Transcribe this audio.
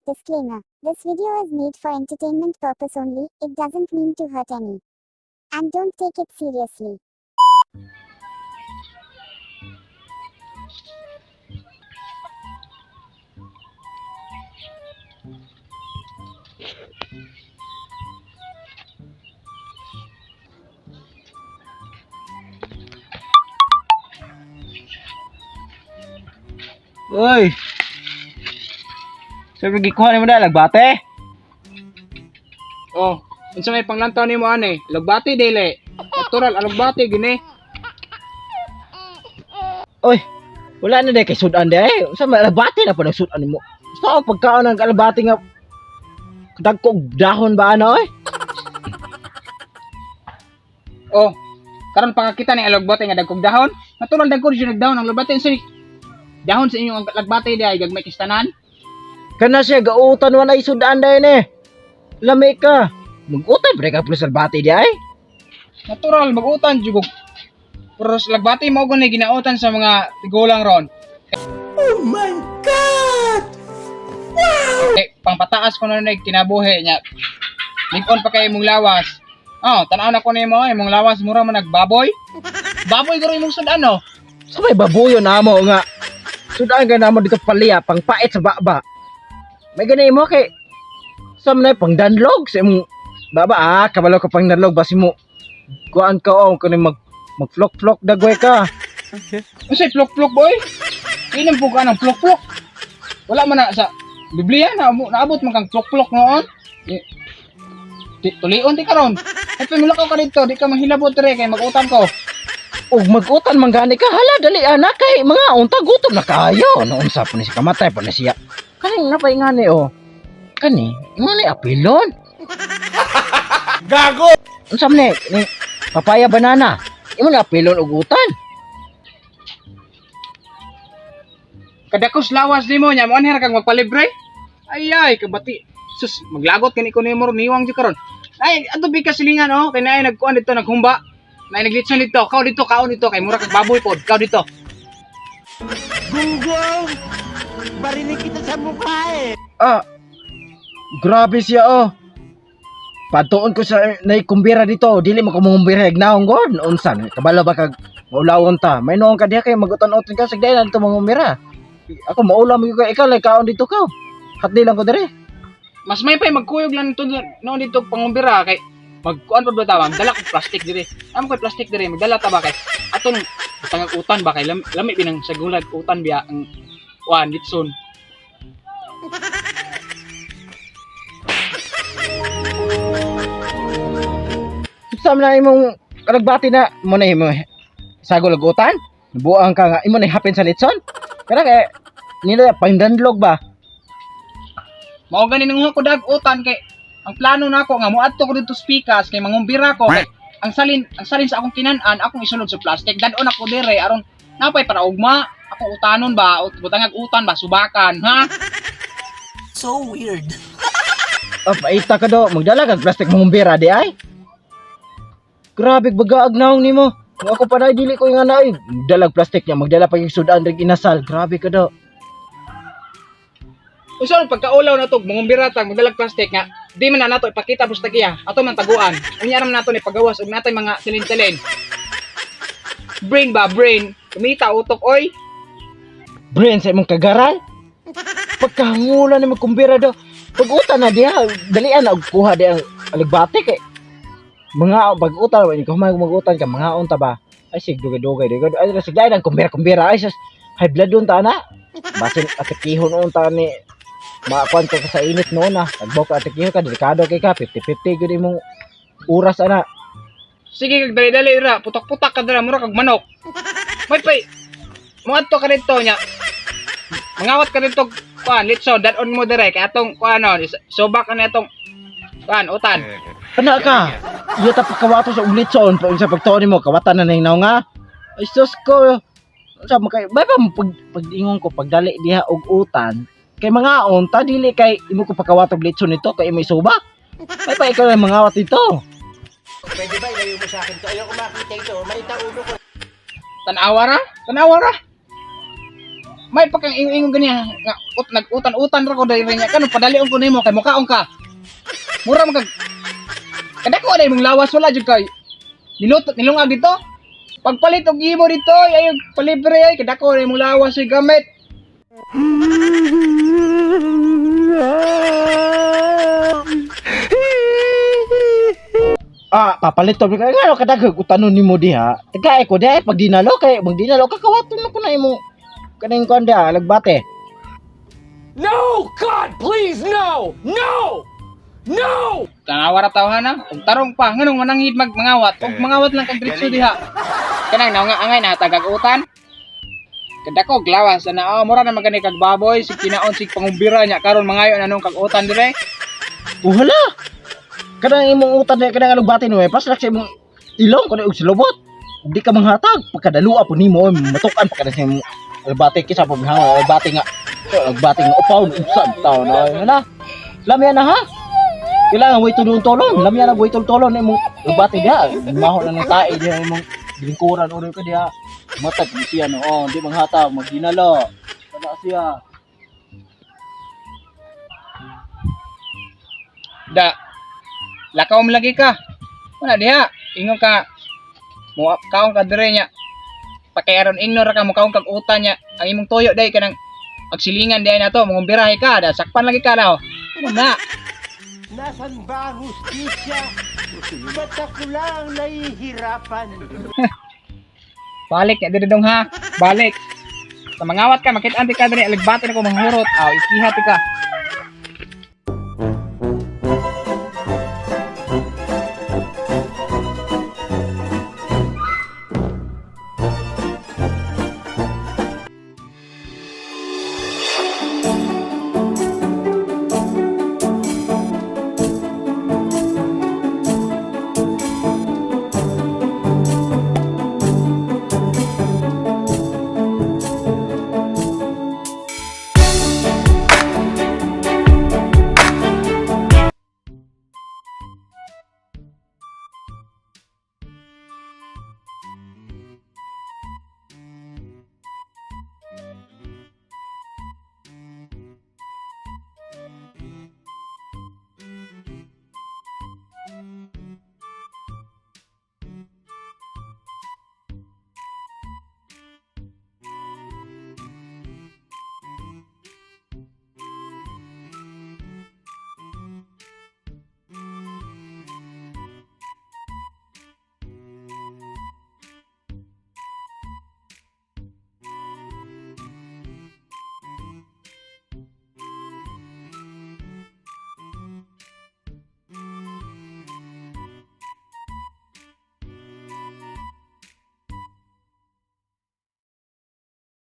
Disclaimer. This video is made for entertainment purpose only. It doesn't mean to hurt any. And don't take it seriously. Uy! Sabi gikuha nimo na lagbate. Oh, unsa may panglantaw nimo ani? Lagbati dili. Natural alagbati gini. Uy, wala na day kay sudan day. Unsa may lagbate na pa nagsudan nimo. Basta ang pagkaon ng alagbate nga dagko og dahon ba ana oy? Oh, karon pakakita ni alagbati nga dagkog dahon. Natural dagko jud nagdahon ang lagbati unsa ni dahon sa inyong lagbati di ay gagmay kistanan. Kana siya gautan wa na sudan day ni. Lami ka. Magutan pre ka plus lagbate di ay. Natural magutan jud og pero sa lagbati mao gani ginautan sa mga tigulang ron. Oh my God! Wow! Eh, pangpataas ko na kinabuhi niya. Lig-on pa kay imong lawas. Oh, tan-aw na ko nimo, imong lawas mura man nagbaboy. Baboy guro imong sudan no. Sa may babuyo na mo nga. Sudan ka namo dito paliya pangpait sa baba. May ganay mo kay sa man pangdanlog sa imong baba ah kabalo ka pangdanlog basi mo kuan ka oh kuno mag mag-flok-flok dagway ka. Unsay plok-plok boy? Inom po ka ng plok-plok. Wala man na sa Biblia na naabot man kang plok-plok noon. Tulion di karon. Ay pamilakaw ka dito, di ka manghilabot dire kay mag-utang ko. Ug mag-utan man gani ka hala dali ana kay mga unta gutom na kaayo. No unsa po ni siya kamatay po ni siya. Kaning napay ngani oh. Kani ngani apilon. Gago! Unsa man ni, ni papaya banana. Imo na apilon og utan. Kadakos lawas nimo nya mo anher kang magpalibre. Ay ay kabati. Sus, maglagot kani ko nimo niwang jud karon. Ay, adto bi ka silingan oh, kay naay nagkuan dito naghumba. Naay naglitson dito, kaw dito, kaon dito kay mura kag baboy pod, kaw dito. Gunggong! Barinig kita sa mukha eh! Ah, grabe siya oh. Patuon ko sa naikumbira dito, dili mo ko mangumbira hignaon god. Unsa kabalo ba kag maulawon ta. May noon ka diha kay magutan-utan ka sigday na dito mangumbira. Ako maulaw mo ka ikaw lay kaon dito ka. Hatdi lang ko dire. Mas may pay magkuyog lang nito noon dito pangumbira kay magkuan pa ba ta magdala kog plastic dire. Amo koy plastic dire, magdala ta ba kay atong butangag utan ba kay lami binang sagulag utan biya ang kuan litson. Sa na imong kalagbati na mo na imo sagol og utan. Buang ka nga imo na hapin sa litson. Kana kay nila pangdanlog ba? Mao gani nanguha ko dag utan kay ang plano nako nga moadto ko didto sa pikas kay mangumbira ko kay ang salin sa akong kinan-an akong isulod sa plastic dad-on ako dire aron napay para ugma akong utanon ba o butangag utan ba subakan ha. So weird. Oh, paita ka do, magdala kag plastic mangumbira di ay. Grabe bagaag naong nimo. Kung ako pa na dili ko nga na ay dalag plastic niya, magdala pa yung sudan rig inasal. Grabe ka do. Unsa man pagkaulaw na to mangumbira ta magdalag plastic nga di man na nato ipakita basta kiya ato man taguan unya ra man nato ni pagawas og natay mga silin-silin brain ba brain kumita utok oy. Brain sa imong kagaral. Pagkahangula ni magkumbira do. Pag utan na diha, dalian na og kuha di ang alagbate kay mga pag utan ba ko mag magutan ka mga unta ba. Ay sig dugay-dugay di ay sig dai ang kumbira kumbira ay sus high blood unta na. Basin atakihon unta ni maakuan ka sa init noon na. Tagbaw ka atakihon ka delikado kay ka 50-50 gyud imong oras ana. Sige kag dali-dali ra, putak-putak ka dira mura kag manok. May pay moadto ka didto nya. Mangawat ka didto kuan litso dad-on mo dire kay atong kuan subak ka na atong kuan utan. Kana ka. Iya ta pagkawato sa uglitson pag sa pagtuon nimo kawatan na ning nga. Ay sus ko. Sa makay bay pa pag pag-ingon ko pagdali diha og utan kay mga unta dili kay imo ko pagkawato og litson nito kay imo isuba. Bay pa ikaw ang mangawat dito. Pwede ba ilayo mo sa akin to? Ayoko makita ito. May ulo ko. Tan-awa ra, tan-awa ra. May pa kang ingo-ingo ganiya nga ut nag-utan-utan ra ko diri niya kanu padalion ko nimo kay mukaon ka. Mura man kag kadako na imong lawas, wala jud kay niluto nilungag dito. Pagpalit og imo dito ay palibre ay kadako na imong lawas ay gamit. Ah, papalit to kay ngano kadaghan utanon nimo diha. Tagay ko diha pag dinalo kay pag dinalo kakawaton na ko na imong kaning kuan diha alagbate. No! God, please, no! No! No! Tanawa ra tawhana ug tarong pa nganong mananghid mag mangawat ug mangawat lang kag diretso diha. Kanang naunga angay na tagag utan. Kadako glawas ana oh, mura na magani kag baboy sig kinaon sig pangumbira nya karon mangayo na nung kag utan dire. Uhala. Kanang imong utan diha kanang alagbate nimo paslak sa imong ilong kuno og silubot. Di ka manghatag pagkadalua po nimo oy, matukan pa kada sa imong alagbate kisa pa manghatag alagbate nga alagbate nga upaw unsa taw na hala. Lamya na ha. Kailangan way tulong-tulong. Lamya na way tulong-tulong na imong alagbate diha. Maho na ng tae diha imong lingkuran ulo ka diha. Matag ni siya no. Oh, di manghatag magdinalo. Wala siya. Da lakaw mo lagi ka. Wala diha ingon ka mo kaon ka dire nya. Pakiaron ingno ra ka mo kaon kag utan nya. Ang imong toyo day kanang agsilingan day na to mangumbirahe ka da sakpan lagi ka daw. Ano na? Nasaan ba ang hustisya? Ba't ako lang nahihirapan? Balik ya diri dong ha. Balik. Sa mangawat ka makita anti ka diri alagbati na ko manghurot. Aw ikiha ti ka.